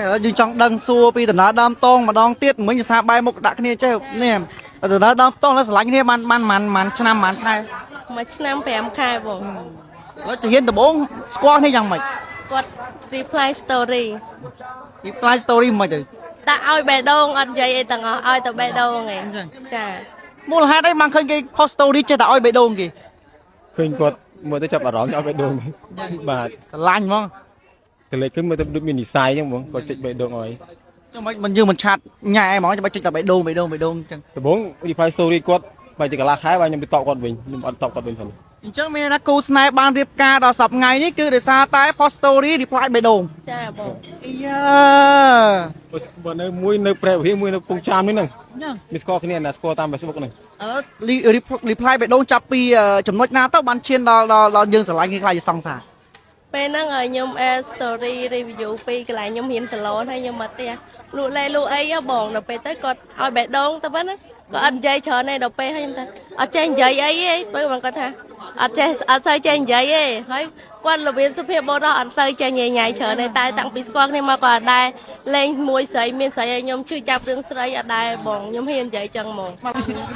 ឥឡូវយើងចង់ដឹងសួរពីដំណើរដើមតងម្ដងទៀតមិញសាបែរមុខដាក់គ្នាចេះនេះដំណើរដើមតងឥឡូវស្រឡាញ់គ្នាបានបានប៉ុន្មានឆ្នាំប៉ុន្មានខែ មួយឆ្នាំ5ខែបង ឥឡូវជាហ៊ានដំបូងស្គាល់គ្នាយ៉ាងម៉េច គាត់ reply story reply story មិនទៅ ដាក់ឲ្យបេះដូងអត់និយាយអីទាំងអស់ឲ្យតែបេះដូងឯងចា មូលហេតុអីបានឃើញគេ post story ចេះតែឲ្យបេះដូងគេ ឃើញគាត់មើលទៅចាប់អារម្មណ៍ឲ្យបេះដូងបាទ ស្រឡាញ់ហ្មង កលេចឃើញមើលទៅដូចមាននិស័យអញ្ចឹងបងគាត់ចុចបេះដូងឲ្យ ចុះមិនយើងមិនឆាតញ៉ែហ្មងចាំបាច់ចុចតែបេះដូងបេះដូងបេះដូងអញ្ចឹង ដំបូង reply story គាត់បែរជាកន្លះខែបាទខ្ញុំទៅតបគាត់វិញខ្ញុំអត់តបគាត់វិញផង អញ្ចឹងមានន័យថាគូស្នេហ៍បានរៀបការដល់សប្ថ្ងៃនេះគឺដោយសារតែ post story reply បេះដូង ចាបង អាយ៉ា បើនៅមួយនៅព្រះវិហារមួយនៅកំពង់ចាមនេះហ្នឹង អញ្ចឹង មានស្គាល់គ្នាណាស្គាល់តាម Facebook ហ្នឹង ឥឡូវ reply បេះដូងចាប់ពីចំណុចណាទៅបានឈានដល់ដល់ដល់យើងស្រឡាញ់គ្នាខ្លាចជាសង្សារ ពេលហ្នឹងឲ្យខ្ញុំ add story review ពីកន្លែងខ្ញុំរៀនសាឡនហើយខ្ញុំមកផ្ទះលក់លេលក់អីហ៎បងដល់ពេលទៅគាត់ឲ្យបេះដូងទៅប៉ុណ្ណាគាត់អត់និយាយច្រើនទេដល់ពេលហើយខ្ញុំថាអត់ចេះនិយាយអីទេពេលបងគាត់ថាអត់ចេះអត់សូវចេះនិយាយទេហើយគាត់របៀបសុភាពបុរសអត់សូវចេះញ៉ៃញ៉ៃច្រើនទេតែតាំងពីស្គាល់គ្នាមកក៏អត់ដែរលេងមួយស្រីមានស្រីឲ្យខ្ញុំឈឺចាប់រឿងស្រីអត់ដែរបងខ្ញុំហ៊ាននិយាយចឹងហ្មង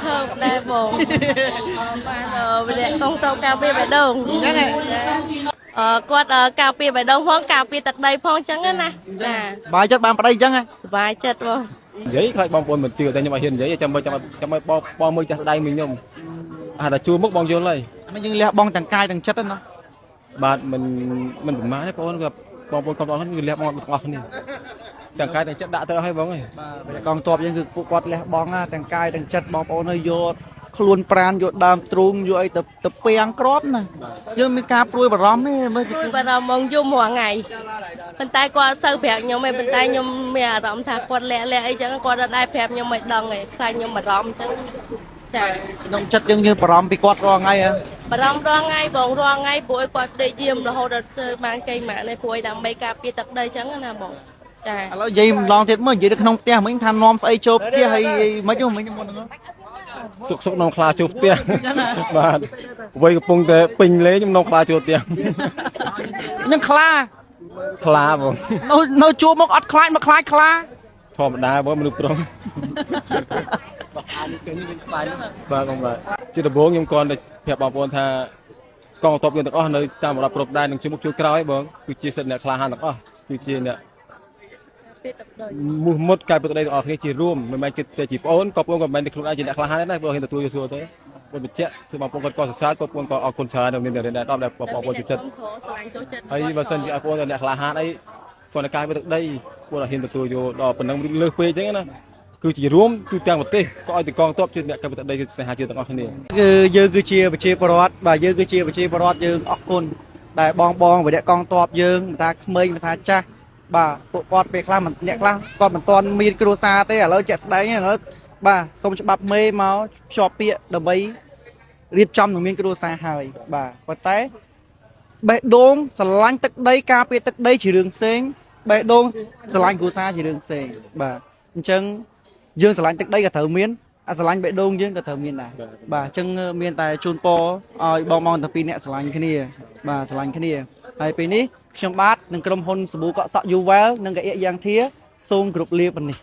ហើបដែរបងបានវរៈកងតបការពារបេះដូង អញ្ចឹងហ៎ អឺគាត់ការពារបេះដូងផងការពារទឹកដីផងចឹងណាចា សប្បាយចិត្តបានប្តីអញ្ចឹងហ៎ សប្បាយចិត្តបង និយាយខ្លាចបងប្អូនមិនជឿតែខ្ញុំអត់ហ៊ាននិយាយចាំមើលចាំចាំឲ្យបងបងមើលចាស់ស្ដាយមួយខ្ញុំអាតែជួមុខបងយល់ហើយ អានេះយើងលះបង់ទាំងកាយទាំងចិត្តហ្នឹងណា បាទមិនមិនប្រមាណទេបងប្អូនគាត់បងប្អូនកុំទាំងអស់គឺលះបង់ទាំងអស់គ្នាទាំងកាយទាំងចិត្តដាក់ទៅឲ្យបងអើយ បាទកងទ័ពយើងគឺពួកគាត់លះបង់ណាទាំងកាយទាំងចិត្តបងប្អូនហើយយកខ្លួនប្រានយកដើមទ្រូងយកអីទៅទៅពាំងក្របណាយើងមានការព្រួយបារម្ភទេមើល ព្រួយបារម្ភហ្មងយំរាល់ថ្ងៃប៉ុន្តែគាត់អត់សូវប្រាប់ខ្ញុំទេប៉ុន្តែខ្ញុំមានអារម្មណ៍ថាគាត់លាក់លាក់អីចឹងគាត់អត់ដែរប្រាប់ខ្ញុំឲ្យដឹងទេខ្លាចខ្ញុំបារម្ភចឹងចា ក្នុងចិត្តយើងយើងបារម្ភពីគាត់រាល់ថ្ងៃហ៎ បារម្ភរាល់ថ្ងៃបងរាល់ថ្ងៃព្រោះឲ្យគាត់ដេកយាមរហូតដល់សើបានគេម៉ាក់នេះព្រោះឲ្យដើម្បីការពារទឹកដីចឹងណាបងចា ឥឡូវនិយាយម្ដងទៀតមើលនិយាយនៅក្នុងផ្ទះមិញថានាំស្អីចូលផ្ទះហើយមិនហ្នឹងមិញមុនហ្នឹង សុកសុកនំខ្លាចូលផ្ទះបាទវ័យកំពុងតែពេញលេខ្ញុំនំខ្លាចូលផ្ទះ នឹងខ្លា ខ្លាបង នៅនៅជួបមកអត់ខ្លាចមកខ្លាចខ្លា ធម្មតាបងមនុស្សប្រុសបាទបងបាទជាដំបូងខ្ញុំគ្រាន់តែប្រាប់បងប្អូនថាកងទ័ពយើងទាំងអស់នៅតាមរដ្ឋគ្រប់ដែរនឹងជួបមុខជួបក្រោយបងគឺជាសិទ្ធិអ្នកក្លាហានទាំងអស់គឺជាអ្នក ពារទឹកដី មោះមុតកាយប្រតិដីទាំងអស់គ្នាជារួមមិនមែនគិតតែជាប្អូនក៏ប្អូនក៏មិនមែនតែខ្លួនឯងជាអ្នកក្លាហានដែរព្រោះហ៊ានទទួលយកសួរទេបងបញ្ជាក់គឺបងប្អូនគាត់ក៏សរសើរក៏បងប្អូនក៏អរគុណច្រើននៅមានតែរៀនដែរដល់ដែលបងប្អូនជួយចិត្ត ស្រឡាញ់ចូលចិត្ត ហើយបើសិនជាឲ្យបងប្អូនអ្នកក្លាហានអីគាត់តែកាយប្រតិដីបងហ៊ានទទួលយកដល់ប៉ុណ្ណឹងលើសពេកអញ្ចឹងណាគឺជារួមទូទាំងប្រទេសក៏ឲ្យតែកងទ័ពជាអ្នកកាយប្រតិដីគឺស្នេហាជាតិទាំងអស់គ្នា គឺយើងគឺជាប្រជាពលរដ្ឋបាទយើងគឺជាប្រជាពលរដ្ឋយើងអរគុណដែលបងបងវិរៈកងទ័ពយើងមិនថាក្មេងមិនថាចាស់បាទពួកគាត់ពេលខ្លះមិនអ្នកខ្លះគាត់មិនទាន់មានគ្រួសារទេឥឡូវជាក់ស្ដែងឥឡូវបាទសូមច្បាប់មេមកភ្ជាប់ពាក្យដើម្បីរៀបចំនឹងមានគ្រួសារហើយបាទប៉ុន្តែបេះដូងស្រឡាញ់ទឹកដីការពារទឹកដីជារឿងផ្សេងបេះដូងស្រឡាញ់គ្រួសារជារឿងផ្សេងបាទអញ្ចឹងយើងស្រឡាញ់ទឹកដីក៏ត្រូវមានអាស្រឡាញ់បេះដូងយើងក៏ត្រូវមានដែរ បាទអញ្ចឹងមានតែជូនពរឲ្យបងបងទាំងពីរអ្នកស្រឡាញ់គ្នាបាទស្រឡាញ់គ្នាហើយពេលនេះខ្ញុំបាទនិងក្រុមហ៊ុនសាប៊ូកក់សក់ Uwell និងកៅអៀកយ៉ាងធាសូមគោរពលាប៉ុណ្នេះ